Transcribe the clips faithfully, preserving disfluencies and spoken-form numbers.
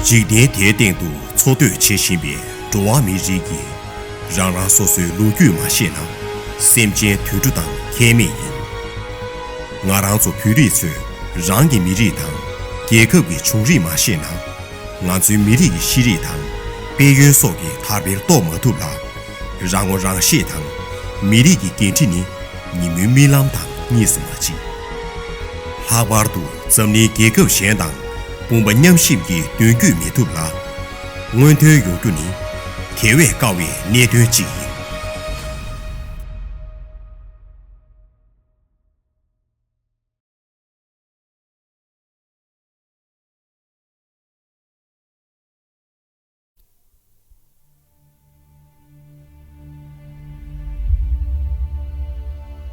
འཇིག་རྟེན་དེའི་སྟེང་དུ་འཚོ་སྡོད་བྱེད་བཞིན་པའི་འགྲོ་བ་མིའི་རིགས་ཀྱིས་རང་རང་སོ་སོའི་ལོ་རྒྱུས་མ་ཤེས་ན། སེམས་ཅན་དུད་འགྲོ་དང་ཁྱད་མེད་ཡིན། ང་རང་ཚོ་བོད་རིགས་ཚོས་རང་གི་མི་རིགས་དང་རྒྱལ་ཁབ་ཀྱི་བྱུང་རིམ་མ་ཤེས་ན། ང་ཚོའི་མི་རིགས་ཀྱི་ཤེས་རིག་དང་དཔལ་ཡོན་སོགས་ཀྱི་དར་འཕེལ་རྟོགས་མ་ཐུབ་ལ། རང་ངོ་རང་ཤེས་དང་མི་རིགས་ཀྱི་འགན་འཁྲི་ནི་ཉིན་མོའི་རྨི་ལམ་དང་གཉིས་སུ་མ་མཆིས། ལྷག་པར་དུ་འཛམ་གླིང་རྒྱལ་ཁབ་གཞན་དང་དཔུང་པ་མཉམ་གཤིབ་ཀྱི་མདུན་སྐྱོད་མི་ཐུབ་ལ། སྔོན་ཐོན་ཡོང་རྒྱུ་ནི་དེ་བས་དཀའ་བའི་གནད་དོན་ཅིག་ཡིན།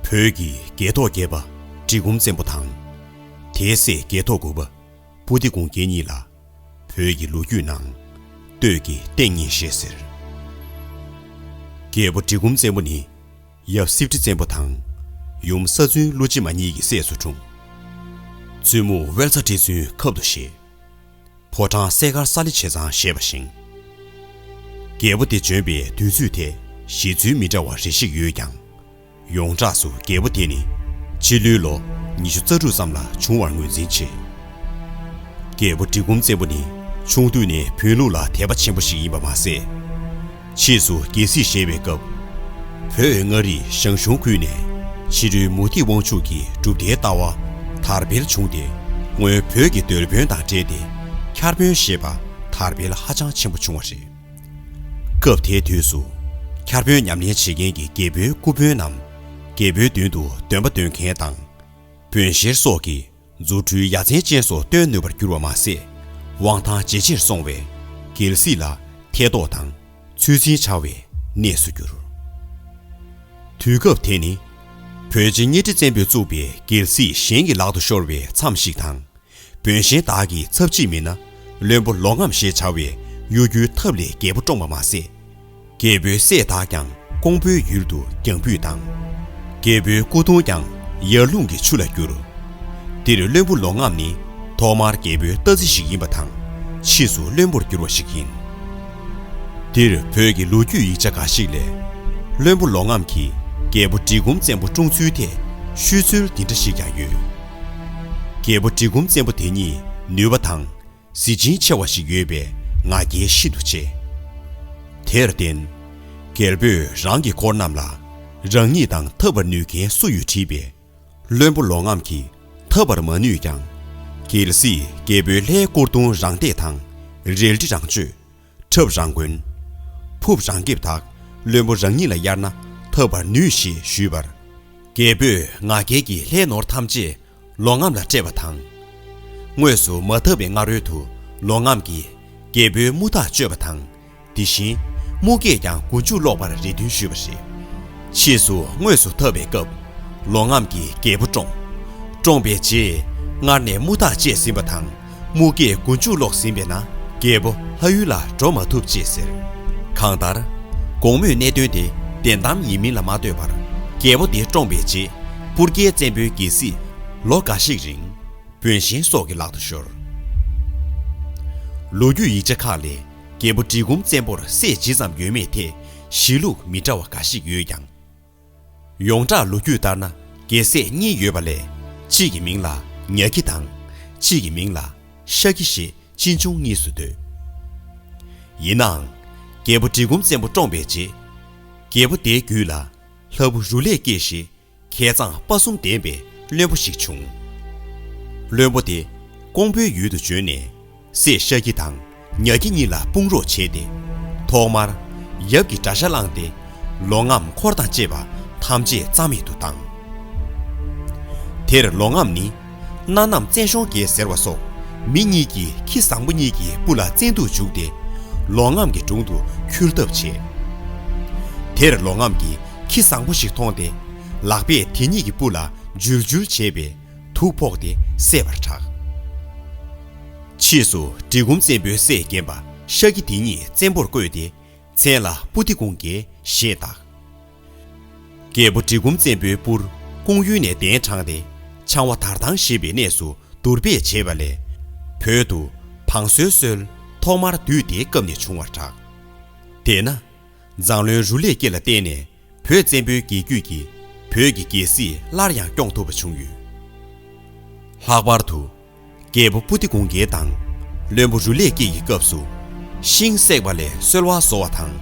བོད་ཀྱི་རྒྱལ་ཐོག་བརྒྱད་པ་འབྲི་གུང་བཙན་པོ་དང་། དེའི་སྲས་རྒྱལ་ཐོག་དགུ་པ་པོ་ཏི་གུང་རྒྱལ་གཉིས་ལ་བོད་ཀྱི་ལོ་རྒྱུས་ནང་སྟོད་ཀྱི་སྟེང་གཉིས་ཞེས་ཟེར། རྒྱལ་པོ་འབྲི་གུང་བཙན་པོ་ནི་ཡབ་སྲིབ་ཁྲི་བཙན་པོ་དང་ཡུམ་ས་འཛུན་ཀླུ་ཆེན་མ་གཉིས་ཀྱི་སྲས་སུ་འཁྲུངས། བཙུན་མོ་དབལ་ཚ་ཁྲི་བཙུན་ཁབ་ཏུ་བཞེས། ཕོ་བྲང་སྲས་མཁར་ས་ལེ་བྱེ་ཚང་བཞེས་པ་བཞེངས། རྒྱལ་པོ་དེ་བྱོན་པའི་དུས་ཚོད་དེ་གཞི་རྩོལ་མི་འདྲ་བ་རེ་ཞིག་ཡོད་ཀྱང་། ཡོངས་གྲགས་སུ་རྒྱལ་པོ་དེ་ནི་ཕྱི་ལོའི་ལོ་ཉི་ཤུ་རྩ་དྲུག་ཙམ་ལ་བྱུང་བར་ངོས་འཛིན་བྱེད། རྒྱལ་པོ་འབྲི་གུང་བཙན་པོ་ནི་ཆུང་དུས་ནས་བོན་ལུགས་ལ་དད་པ་ཆེན་པོ་ཞིག་ཡིན་པ་མ་ཟད། ཕྱིས་སུ་རྒྱལ་སྲིད་བཞེས་པའི་སྐབས། བོད་མངའ་རིས་ཞང་ཞུང་ཁུལ་ནས་ཕྱི་རོལ་མུ་སྟེགས་དབང་ཕྱུག་གི་གྲུབ་མཐའི་ལྟ་བ་དར་འཕེལ་བྱུང་སྟེ། སྔོན་བོད་ཀྱི་མདོ་དཔོན་དང་འབྲེལ་ཏེ་འཁྱར་བོན་ཞེས་པ་དར་འཕེལ་ཧ་ཅང་ཆེན་པོ་བྱུང་བ་རེད། སྐབས་དེའི་དུས་སུ་འཁྱར་བོན་ཉམས་ལེན་བྱེད་མཁན་གྱི་རྒྱལ་པོའི་སྐུ་དཔོན་ནམ། རྒྱལ་པོའི་མདུན་དུ་འདོན་པ་འདོན་མཁན་དང་། བོན་གཤེར་སོགས་ཀྱིས་རྫུ་འཕྲུལ་ཡ་མཚན་ཅན་སོགས་སྟོན་ནུས་པར་གྱུར་བ་མ་ཟད། དབང་ཐང་ཇེ་ཆེར་སོང་བས་རྒྱལ་སྲིད་ལ་ཐེ་གཏོགས་དང་ཚུལ་འཛིན་འཆའ་བའི་གནས་སུ་གྱུར། དུས་སྐབས་དེ་ནི་བོད་རྗེ་གཉའ་ཁྲི་བཙན་པོས་བཙུགས་པའི་རྒྱལ་སྲིད་གཞན་གྱི་ལག་ཏུ་ཤོར་བའི་མཚམས་ཤིག་དང་། བོན་གཤེན་དག་གི་ཚབ་བྱེད་མི་སྣ་བློན་པོ་ལོག་རྔམ་ཞེས་བྱ་བས་གཡོ་སྒྱུའི་ཐབས་ལས་རྒྱལ་པོ་བཀྲོངས་པ་མ་ཟད། རྒྱལ་པོའི་སྲས་དག་ཀྱང་ཀོང་པོའི་ཡུལ་དུ་རྒྱང་ཕུད་བཏང་། རྒྱལ་པོའི་སྐུ་གདུང་ཀྱང་ཡར་ཀླུང་གི་ཆུ་ལ་བསྒྱུར། འདིར་བློན་པོ་ལོག་རྔམ་ནི་ཐོག་མར་རྒྱལ་པོའི་རྟ་རྫི་ཞིག་ཡིན་པ་དང་། ཕྱིས་སུ་བློན་པོར་གྱུར་བ་ཞིག་ཡིན། འདིར་བོད་ཀྱི་ལོ་རྒྱུས་ཡིག་ཆ་འགའ་ཞིག་ལས། བློན་པོ་ལོག་རྔམ་གྱིས་རྒྱལ་པོ་འབྲི་གུང་བཙན་པོ་བཀྲོངས་ཚུལ་ཐད་ཤོད་ཚུལ་འདི་འདྲ་ཞིག་ཀྱང་ཡོད། རྒྱལ་པོ་འབྲི་གུང་བཙན་པོ་དེ་ཉིད་ནུས་པ་དང་། གཟི་བྱིན་ཆེ་བ་ཞིག་ཡོད་པས་ང་རྒྱལ་ཤིན་ཏུ་ཆེ། དེར་བརྟེན། རྒྱལ་པོས་རང་གི་འཁོར་རྣམས་ལ་རང་ཉིད་དང་འཐབ་པར་ནུས་མཁན་སུ་ཡོད་དྲིས་པས། བློན་པོ་ལོག་རྔམ་གྱིས་འཐབ་པར་མ་ནུས་ཀྱང་། རྒྱལ་སྲིད་རྒྱལ་པོའི་ལྷའི་སྐུ་གདུང་རང་འདེད་དང་། རལ་གྲི་རང་གཅོད། ཁྲབ་རང་གོན། ཕུབ་རང་འགེབས་དག་བློན་པོ་རང་ཉིད་ལ་གཡར་ན་འཐབ་པར་ནུས་ཞེས་ཞུས་པར། རྒྱལ་པོས་ང་རྒྱལ་གྱིས་ལྷའི་ནོར་ཐམས་ཅད་ལོག་རྔམ་ལ་སྤྲད་པ་དང་། དངོས་སུ་མ་འཐབ་པའི་སྔ་རོལ་དུ་ལོག་རྔམ་གྱིས་རྒྱལ་པོའི་དམུ་ཐག་གཅོད་པ་དང་། དེ་བཞིན་དམུ་སྐད་ཀྱང་མགོ་མཇུག་སློག་པར་རེ་འདུན་ཞུས་པ་རེད། ཕྱིས་སུ་དངོས་སུ་འཐབ་པའི་སྐབས་ལོག་རྔམ་གྱིས་རྒྱལ་པོ་བཀྲོངས། བཀྲོངས་པའི་རྗེས་སྔར་ནས་དམུ་ཐག་བཅད་ཟིན་པ་དང་། དམུ་སྐད་མགོ་མཇུག་སློག་ཟིན་པས་ན། རྒྱལ་པོ་ལྷ་ཡུལ་ལ་འགྲོ་མ་ཐུབ་ཅེས་ཟེར། གང་ལྟར། དགོང་མོའི་གནད་དོན་དེ་བདེན་གཏམ་ཡིན་མིན་ལ་མ་ལྟོས་པར། རྒྱལ་པོ་དེ་བཀྲོངས་པའི་རྗེས། སྤུར་རྒྱལ་བཙན་པོའི་རྒྱལ་སྲིད་ལོ་འགའ་ཞིག་རིང་། བོན་གཤེན་སོགས་ཀྱི་ལག་ཏུ་ཤོར། ལོ་རྒྱུས་ཡིག་ཆ་ཁག་ལས། རྒྱལ་པོ་འབྲི་གུང་བཙན་པོར་སྲས་ཇི་ཙམ་ཡོད་མེད་ཐད་གཞི་ལུགས་མི་འདྲ་བ་འགའ་ཞིག་ཡོད་ཀྱང་། ཡོངས་གྲགས་ལོ་རྒྱུས་ལྟར་ན། རྒྱལ་སྲས་གཉིས་ཡོད་པ་ལས། གཅིག་གི་མིང་ལ་ཉ་ཁྱི་དང་། གཅིག་གི་མིང་ལ་ཤ་ཁྱི་ཞེས་གཅེན་གཅུང་གཉིས་སུ་འདོད། ཡིན་ནའང་། རྒྱལ་པོ་འབྲི་གུང་བཙན་པོ་བཀྲོངས་པའི་རྗེས། རྒྱལ་པོ་དེའི་རྒྱུད་ལ། ལྷ་བུ་རུ་ལས་སྐྱེས་ཤིང་། ཁྱད་མཚང་དཔའ་གསུམ་ལྡན་པའི་བློན་པོ་ཞིག་བྱུང་། བློན་པོ་དེ་ཀོང་པོའི་ཡུལ་དུ་བྱོན་ནས། སྲས་ཤ་ཁྱི་དང་ཉ་ཁྱི་གཉིས་ལ་དཔུང་རོགས་བྱས་ཏེ། ཐོག་མར་ཡབ་ཀྱི་དགྲ་ཤ་བླངས་ཏེ། ལོག་རྔམ་འཁོར་དང་བཅས་པ་ཐམས་ཅད་རྩ་མེད་དུ་བཏང་། དེར་ལོག་རྔམ་ནི། སྣ་ནམ་བཙན་ཤོང་རྒྱལ་ཟེར་བ་སོགས་མི་གཉིས་ཀྱིས་ཁྱི་བཟང་པོ་གཉིས་ཀྱི་སྤུ་ལ་བཙན་དུ་འཇུག་སྟེ། ལོག་རྔམ་གྱི་དྲུང་དུ་འཁྱུར་ཐབས་བྱས། དེར་ལོག་རྔམ་གྱིས་ཁྱི་བཟང་པོ་ཞིག་མཐོང་སྟེ། ལག་པས་དེ་གཉིས་ཀྱི་སྤུ་ལ་འཇུལ་འཇུལ་བྱས་པས། དུག་ཕོག་སྟེ་བསད་པར་གྲགས། ཕྱིས་སུ་འབྲི་གུང་བཙན་པོའི་སྲས་རྒན་པ་ཤ་ཁྱི་དེ་ཉིད་བཙན་པོར་བསྐོས་ཏེ། མཚན་ལ་པུ་ཏི་ཀུང་རྒྱལ་ཞེས་བཏགས། རྒྱལ་པོ་འབྲི་གུང་བཙན་པོའི་སྤུར་ཀུང་ཡུལ་ནས་གདན་དྲངས་ཏེ། ཆང་བ་དར་ཐང་ཞེས་པའི་གནས་སུ་འདུར་སྦས་བྱས་པ་ལས། བོད་དུ་བང་སོའི་སྲོལ། ཐོག་མར་དུས་དེའི་སྐབས་ནས་བྱུང་བར་གྲགས། དེས་ན། མཛངས་བློན་རུ་ལས་སྐྱེས་ལ་བརྟེན་ནས་བོད་བཙན་པོའི་རྒྱལ་རྒྱུད་ཀྱིས་བོད་ཀྱི་རྒྱལ་སྲིད་སླར་ཡང་སྐྱོང་ཐུབ་པ་བྱུང་ཡོད། ལྷག་པར་དུ། རྒྱལ་པོ་པུ་ཏི་གུང་རྒྱལ་དང་། བློན་པོ་རུ་ལས་སྐྱེས་ཀྱི་སྐབས་སུ། ཤིང་བསྲེགས་པ་ལས་སོལ་བ་བཟོ་བ་དང་།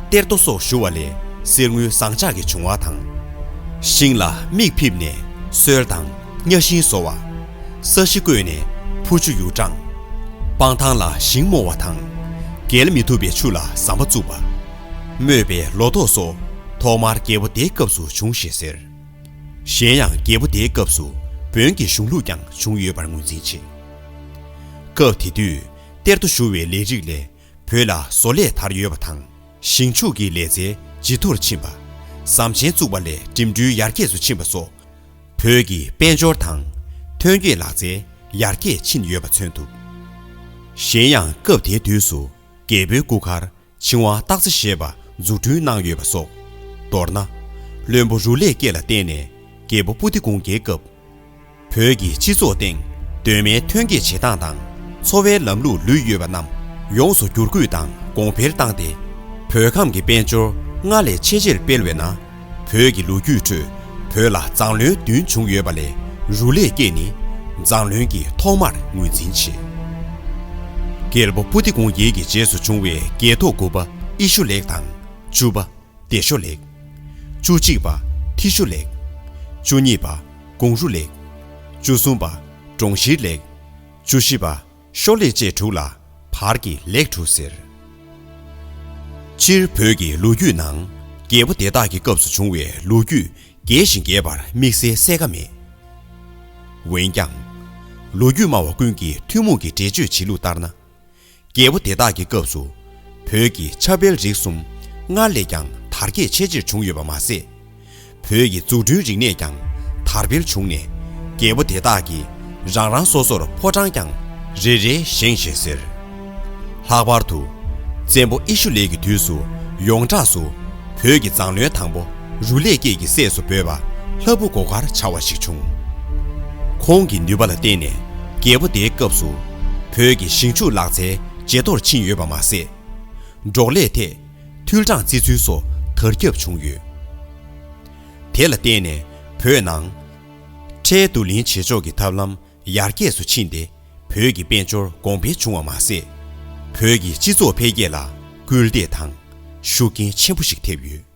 གཏེར་རྡོ་སོགས་བཞུ་བ་ལས་གསེར་དངུལ་ཟངས་ལྕགས་ཀྱི་བྱུང་བ་དང་། ཤིང་ལ་མིག་ཕིབས་ནས་སོལ་དང་གཉའ་ཤིང་བཟོ་བ། ས་གཞི་བརྐོས་ནས་ཕུ་ཆུ་ཡུག་དྲང་། སྤང་ཐང་ལ་ཞིང་རྨོ་བ་དང་། བརྒལ་མི་ཐུབ་པའི་ཆུ་ལ་ཟམ་པ་བཙུགས་པ། རྨོས་པའི་ལོ་ཏོག་སོགས་ཐོག་མར་རྒྱལ་པོ་དེའི་སྐབས་སུ་བྱུང་ཞེས་ཟེར། གཞན་ཡང་རྒྱལ་པོ་དེའི་སྐབས་སུ་བོན་གྱི་གཞུང་ལུགས་ཀྱང་བྱུང་ཡོད་པར་ངོས་འཛིན་བྱེད། སྐབས་དེ་དུས་གཏེར་རྡོ་བཞུ་བའི་ལས་རིགས་ལས་བོད་ལ་བཟོ་ལས་དར་ཡོད་པ་དང་། ཞིང་ཕྱུགས་ཀྱི་ལས་རྩལ་ཇེ་མཐོར་ཕྱིན་པ། ཟམ་ཆེན་བཙུགས་པ་ལས་འགྲིམ་འགྲུལ་ཡར་རྒྱས་སུ་ཕྱིན་པ་སོགས། བོད་ཀྱི་དཔལ་འབྱོར་དང་ཐོན་སྐྱེད་ལག་རྩལ་ཡར་རྒྱས་ཕྱིན་ཡོད་པ་མཚོན་ཐུབ། གཞན་ཡང་སྐབས་དེའི་དུས་སུ་རྒྱལ་པོའི་སྐུ་མཁར་ཆིང་ཝང་སྟག་རྩེ་ཞེས་པ་འཛུགས་སྐྲུན་གནང་ཡོད་པ་སོགས། མདོར་ན། བློན་པོ་རུ་ལས་སྐྱེས་ལ་བརྟེན་ནས་རྒྱལ་པོ་པུ་ཏི་གུང་རྒྱལ་སྐབས། བོད་ཀྱི་སྤྱི་ཚོགས་སྟེང་གདོད་མའི་ཐོན་སྐྱེད་བྱེད་སྟངས་དང་འཚོ་བའི་ལམ་ལུགས་ལུས་ཡོད་པ་རྣམས་ཡོངས་སུ་བསྒྱུར་བཀོད་དང་གོང་འཕེལ་བཏང་སྟེ། བོད་ཁམས་ཀྱི་དཔལ་འབྱོར་སྔར་ལས་ཆེས་ཆེར་སྤེལ་བས་ན། བོད་ཀྱི་ལོ་རྒྱུས་ཁྲོད་བོད་ལ་མཛངས་བློན་བདུན་བྱུང་ཡོད་པ་ལས་རུ་ལས་སྐྱེས་ནི་མཛངས་བློན་གྱི་ཐོག་མར་ངོས་འཛིན་བྱེད། རྒྱལ་པོ་པུ་ཏི་གུང་རྒྱལ་གྱི་རྗེས་སུ་བྱུང་བའི་རྒྱལ་ཐོག་དགུ་པ་ཨི་ཤུ་ལེགས་དང་བཅུ་པ་བདེ་ཤོ་ལེགས། བཅུ་གཅིག་པ་ཐི་ཤུ་ལེགས། བཅུ་གཉིས་པ་ཀོང་རུ་ལེགས། བཅུ་གསུམ་པ་ཀྲོང་ཤིར་ལེགས། བཅུ་བཞི་པ་ཤོ་ལེགས་བཅས་དྲུག་ལ་བར་གྱི་ལེགས་དྲུག་ཟེར། སྤྱིར་བོད་ཀྱི་ལོ་རྒྱུས་ནང་རྒྱལ་པོ་དེ་དག་གི་སྐབས་སུ་བྱུང་བའི་ལོ་རྒྱུས་རྒྱས་ཤིང་རྒྱས་པར་དམིགས་བསལ་གསལ་ཁ་མེད། འོན་ཀྱང་། ལོ་རྒྱུས་སྨྲ་བ་ཀུན་གྱི་ཐུན་མོང་གི་འགྲེལ་བརྗོད་བྱེད་ལུགས་ལྟར་ན། རྒྱལ་པོ་དེ་དག་གི་སྐབས་སུ་བོད་ཀྱི་ཆབ་དཔལ་རིག་གསུམ་སྔར་ལས་ཀྱང་དར་རྒྱས་ཆེས་ཆེར་བྱུང་ཡོད་པ་མ་ཟད། བོད་ཀྱི་འཛུགས་སྐྲུན་རིག་གནས་ཀྱང་དར་འཕེལ་བྱུང་ནས། རྒྱལ་པོ་དེ་དག་གིས་རང་རང་སོ་སོར་ཕོ་བྲང་ཀྱང་རེ་རེ་བཞེངས་ཞེས་ཟེར། ལྷག་པར་དུ། བཙན་པོ་ཨི་ཤུ་ལེགས་ཀྱི་དུས་སུ་ཡོངས་གྲགས་སུ་བོད་ཀྱི་མཛངས་བློན་དང་པོ་རུ་ལས་སྐྱེས་ཀྱི་སྲས་སུ་འབོད་པ་ལྷ་བུ་སྒོ་མཁར་བྱ་བ་ཞིག་བྱུང་། ཁོང་གི་ནུས་པ་ལ་བརྟེན་ནས་རྒྱལ་པོ་དེའི་སྐབས་སུ་བོད་ཀྱི་ཞིང་ཕྱུགས་ལག་རྩལ་ཇེ་མཐོར་ཕྱིན་ཡོད་པ་མ་ཟད། འབྲོག་ལས་ཐད་ཐོལ་དྲགས་བརྩི་ཚུལ་སོགས་དར་ཁྱབ་བྱུང་ཡོད། དེ་ལ་བརྟེན་ནས་བོད་ནང་ཁྲལ་བསྡུ་ལེན་བྱེད་ཕྱོགས་ཀྱི་ཐབས་ལམ་ཡར་རྒྱས་སུ་ཕྱིན་ཏེ། བོད་ཀྱི་དཔལ་འབྱོར་གོང་འཕེལ་བྱུང་བ་མ་ཟད། བོད་ཀྱི་སྤྱི་ཚོགས་འཕེལ་རྒྱས་ལ་སྐུལ་འདེད་དང་ཤུགས་རྐྱེན་ཆེན་པོ་ཞིག་ཐེབས་ཡོད།